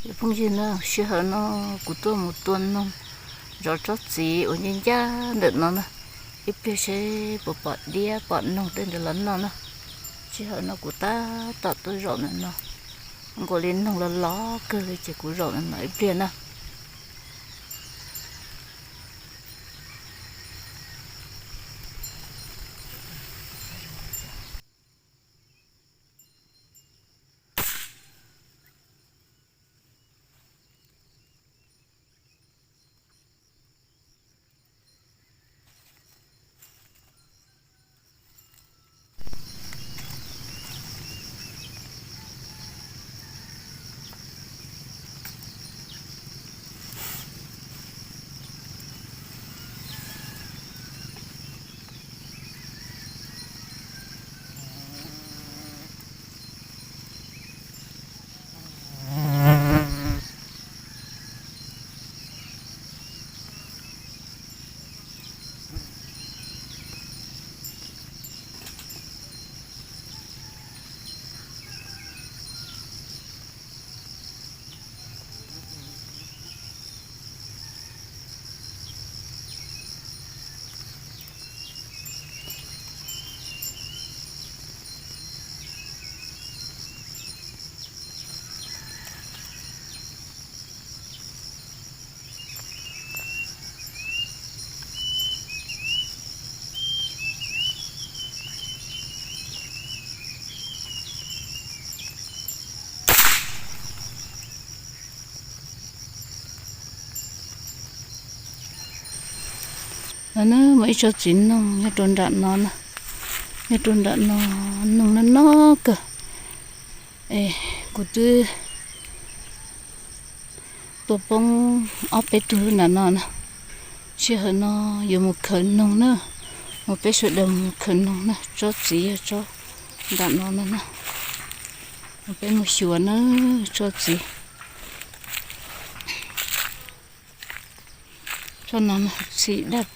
Cov phooj ywg na, sij hawm no kuv tuaj mus tua noog zov tsob txiv uas ncaj ncaj ntawm no na, ib pliag seb puas pom diab pom noog tej ntawd los noj na. Sij hawm no kuv tab tom tuaj zaum ntawm no, nkaus li noog los los kawg li ces kuv zaum ntawm no ib pliag na. No na, muaj ib tsob txiv noog nyob rau nram no na, nyob rau nram no, noog no no kawg. Kuv twb tua poob ob peb tug nram no na. Sij hawm no yuav mus khaws noog na, mus peb sawv daws mus khaws noog na. Tsob txiv yog tsob nram no no na, mus peb mus xyuas na, tsob txiv. Tsob no txiv daj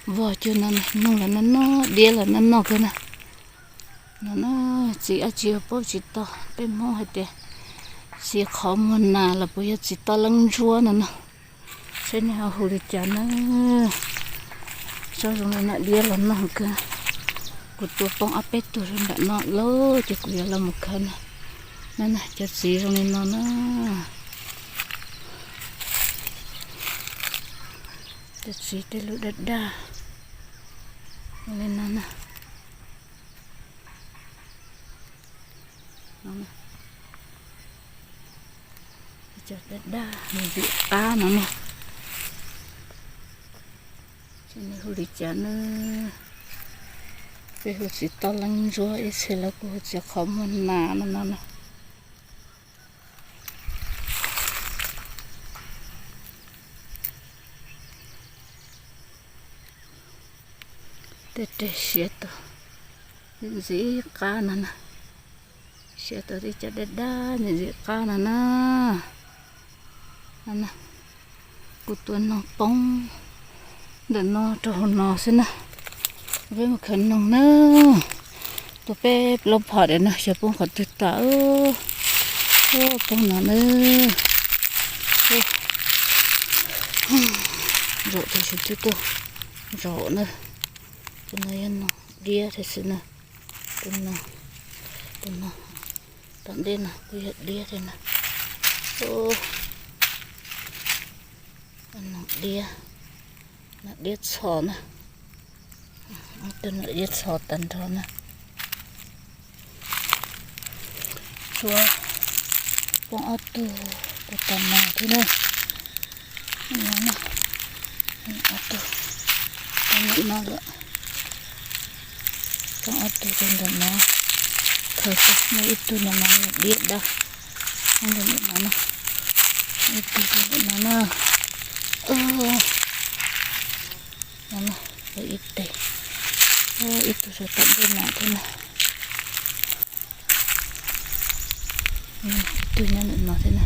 vog cuag no, noog los noj noj, diab los noj noj kawg na. No na, txiv dab tsi paub tsis tau, peb Hmoob hais tias txiv qhov muag nas los puas yog txiv toj leeb ntsuab no na. Seb nej ho hu li cas na. Tsob zoo li no diab los noj kawg. Kuv tua poob ob peb tug nram no lawm ces kuv yuav los mus khaws na. Na na, cov txiv zoo li no na. Cov txiv tej lub daj daj zoo li no na. Cov daj daj me ntxim qab no na. Ces nws hu li cas na. Peb hu txiv toj leeb ntsuab, ib txhia lawv kuj hu txiv qhov muag nas no no na. Tej reg siav tau ntxim qab no na. Siav tau tej cov daj daj ntxim ntxim qab no na. Kuv tua noog poob ntawm no rau hauv no xwb na. Peb mus khaws noog na. Tua peb plaub phom diam no xyov poob qhov twg tas. Poob no na. Zaum tus tsis twb tuaj zaum na. Tus no yog noog diab thiab xwb na. Tus no, tus no, tom ntej no kuj yog diab thiab na. Noog diab, noog diab txho na. Tus noog diab txho tag nrho na. Tshuav poob ob tug rau tom no thiab na. No na, ob tug rau ntawm no lawm. Poob ob tug rau ntawm no. Khaws tau muaj ib tug ntawm no diab dab. Ntawm no na, ib tug rau ntawm no na. No na, ib teg, ib tug rau tom ntej no thiab na. Ib tug nyob ntawm no thiab na.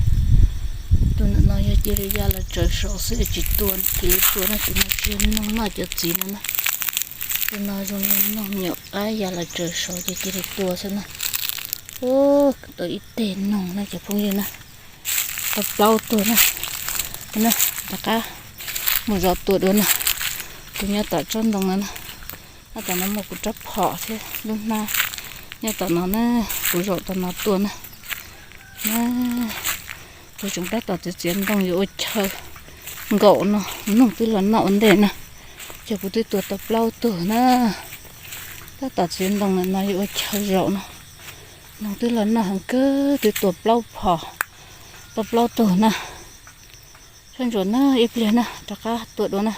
Tus ntawm no yog cia li ya los tsaws saud xwb, tsis tua, cia li tua na, tus no tsis yog noog noj cov txiv no na. Tus no zoo li noog me nyuam qab ya los tsaws saud ces cia li tua xwb na. Ub, tau ib teg noog na cov phooj ywg na. tau plaub tug na. Na, rov qab mus zaum tua dua na. Kuv nyob tom tsob ntoo no na. Nyob tom no muaj kuv rab phom thiab lub hnab. Nyob tom no na, kuv zaum tom no tua na. Na, kuv tseem tab tom txiav txiav ntoo yuav ua chaw nkaum no, noog twb los noj ua ntej na. Ces kuv twb tua tau plaub tug na. Tab tom txiav ntoo no yuav ua chaw zaum no. Noog twb los noj heev kawg, twb tua plaub phom, tau plaub tug na. Soj ntsuam na, ib pliag na rov qab tua dua na.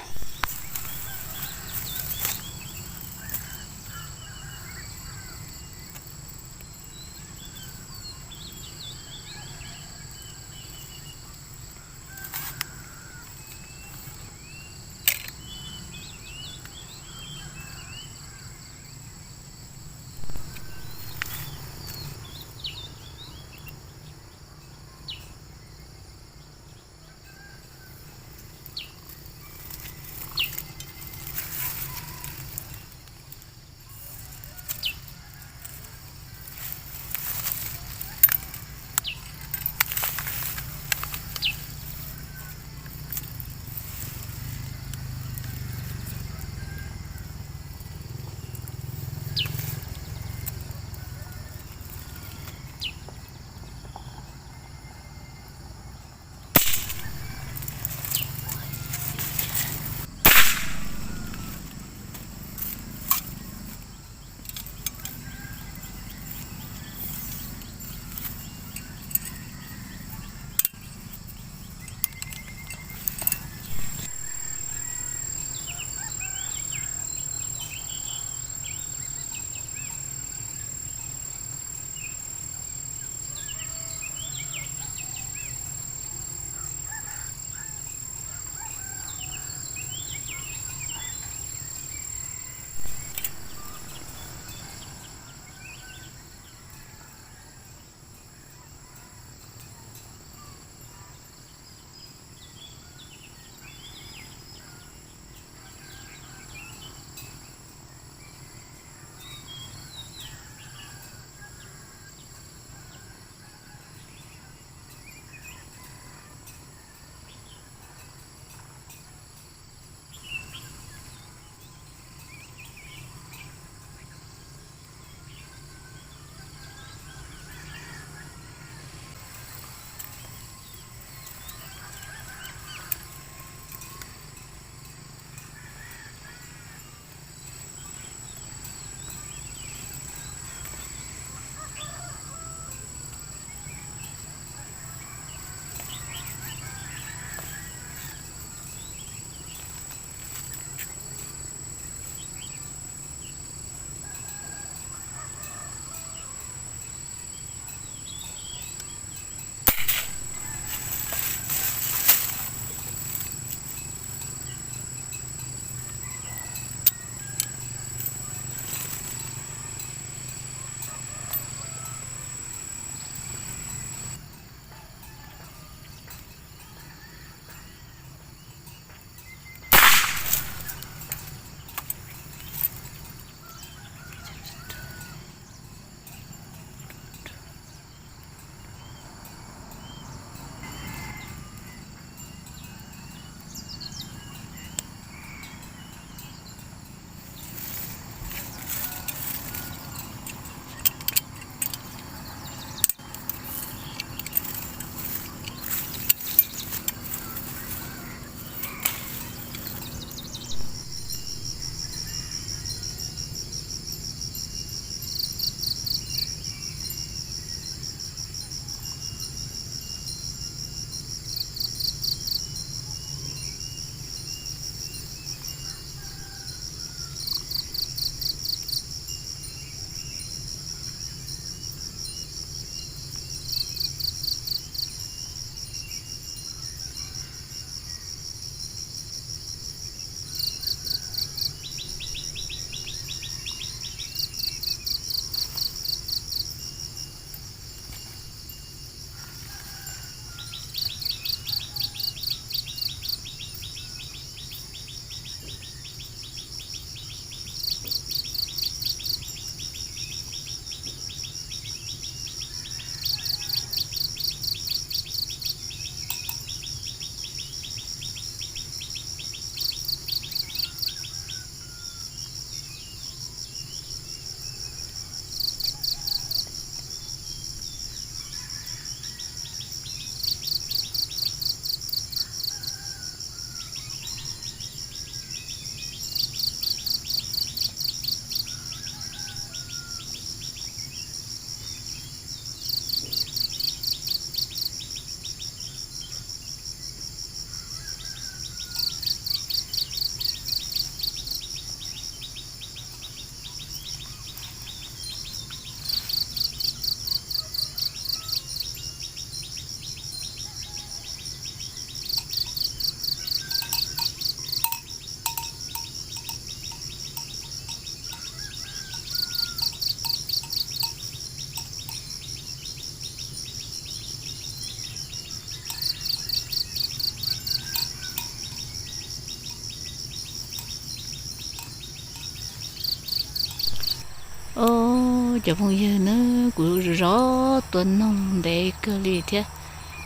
Cov phooj ywg na, kuv zov tua noog ntev kawg li thiab,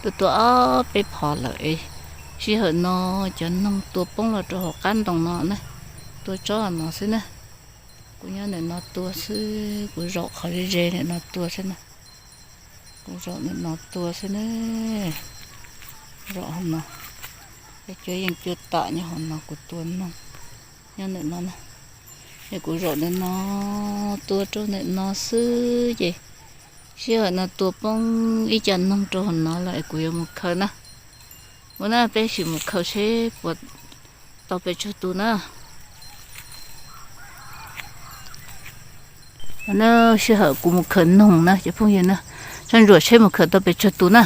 tua tua ob peb phom lawm. Sij hawm no cov noog tua poob los rau hauv qab ntoo no na, tua tsob no xwb na. Kuv nyob ntawm no tua xwb, kuv zaum qhov ze ze ntawm no tua xwb na. Kuv zaum ntawm no tua xwb na, zaum hauv no. Cua yeej cua tam nyob hauv no, kuv tua noog nyob ntawm no na. Es kuv zaum ntawm no tua rau ntawm no xwb ces sij hawm no tua poob ib co noog rau hauv no lawm es kuv yuav mus khaws na. Ua na, peb sim mus khaws seb puas tau pes tsawg tus na. Ua na, sij hawm kuv mus khaws noog na cov phooj ywg na, soj ntsuam seb mus khaws tau pes tsawg tus na.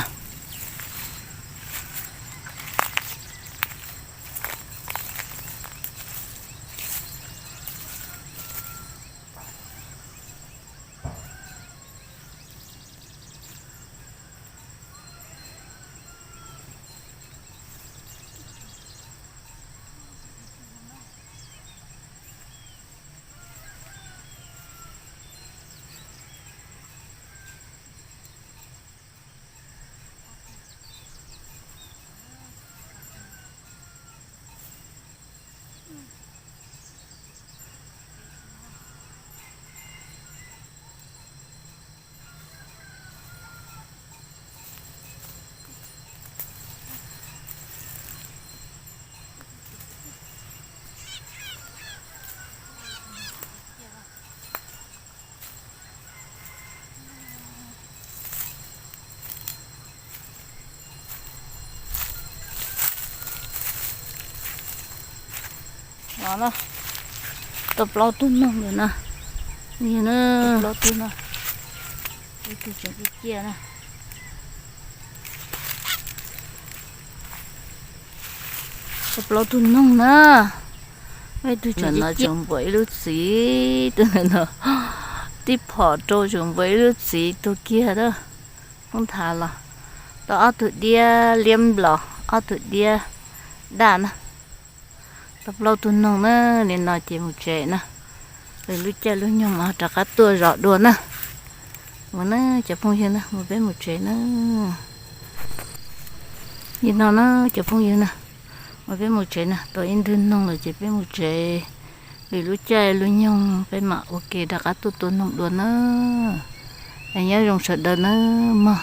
Tau plaub tug noog lawm na. Plaub tug noog na. Tus no tseem npuab ib lub txiv, tus no tib phom rau tseem npuab ib lub txiv tuag kiag a. Poob nthav los tau ob tug diab liab nplos, ob tug diab daj na. Tau plaub tug noog na, li no ces mus tsev na. Lwm lub caij lub nyoog mas rov qab tuaj zov dua na. Mus na cov phooj ywg na, mus peb mus tsev na. Li no na cov phooj ywg na, mus peb mus tsev na, tau ib ntwg noog lawm ces peb mus tsev. Lwm lub caij lub nyoog peb mam ua ke rov qab tuaj tua noog dua na. Es nyob zoo sawv daws na mog.